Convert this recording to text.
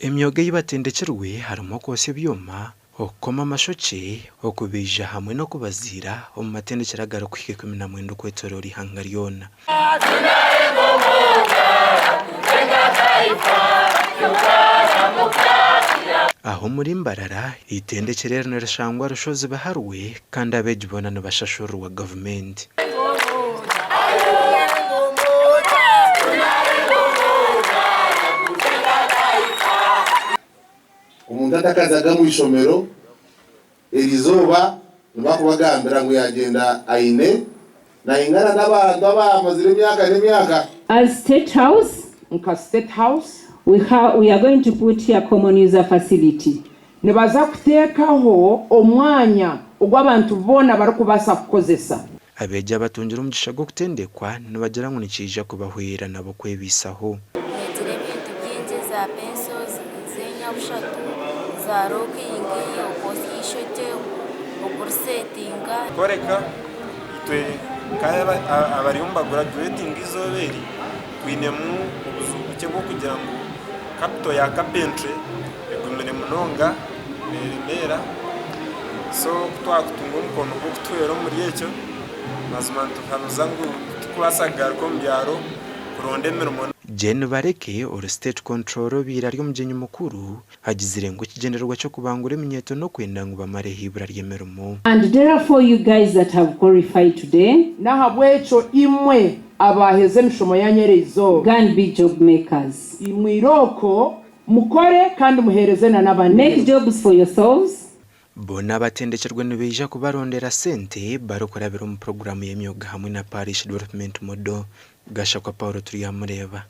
Emyoga ei batendekirwe harimu okwosya ebyoma, okukoma amashokye, okubaija hamwe n'okubaziira omu matendekyero agarikuhika 19 okwetoroora eihanga ryona. Aha omuri Mbarara, eitendekyero eri nirishangwa Rushozi Biharwe kandi abeegi boona nibashashurirwa gavumenti. Omuntu atakazaga omu ishomero, erizooba nibakubagambira ngu yagyenda aine naingana n'abantu abamazire emyaka n'emyaka. As State House, Nka State House. we we are going to put here common user facility. Nibaza kuteekaho omwanya ogu abantu boona barikubaasa kukozesa. Abeegi abatungire omugisha gw'okutendekwa nibagira ngu nikiija kubahwera nabo kwebaisaho. Nyegire ebintu bingi za pencils z'enyabushatu, za locking, okwosya eishokye, okurisetinga. Kworeka itwe nk'abariyo nibagurajuwetinga eizooba eri, twinemu obuzibu bukye bw'okugira ngu kapito ya kapentry egumire munonga neeremeera so ku twakutunga omukono gw'okutuhwera omuri ekyo mazima nituhanuza ngu titukubaasa kugaruka omu byaro kuronda emirimo. Jane Bareke ori State Controller obaire ari omugyenyi mukuru agizire ngu ekigyendererwa ky'okubangura eminyeeto n'okwenda ngu bamareho eibura ry'emirimo. And therefore you guys that have qualified today. N'ahabw'ekyo imwe abaaheza emishomo yaanyu eri izooba. Go and be job makers. Imwe irooko mukore kandi muheereze na n'abandi Make emirimo. jobs for yourselves. Boona abatendekirwe nibaija kubarondera sente barikurabira omu puroguraamu y'emyoga hamwe na Parish Development Model. Gashakwa Paul Turyamureeba.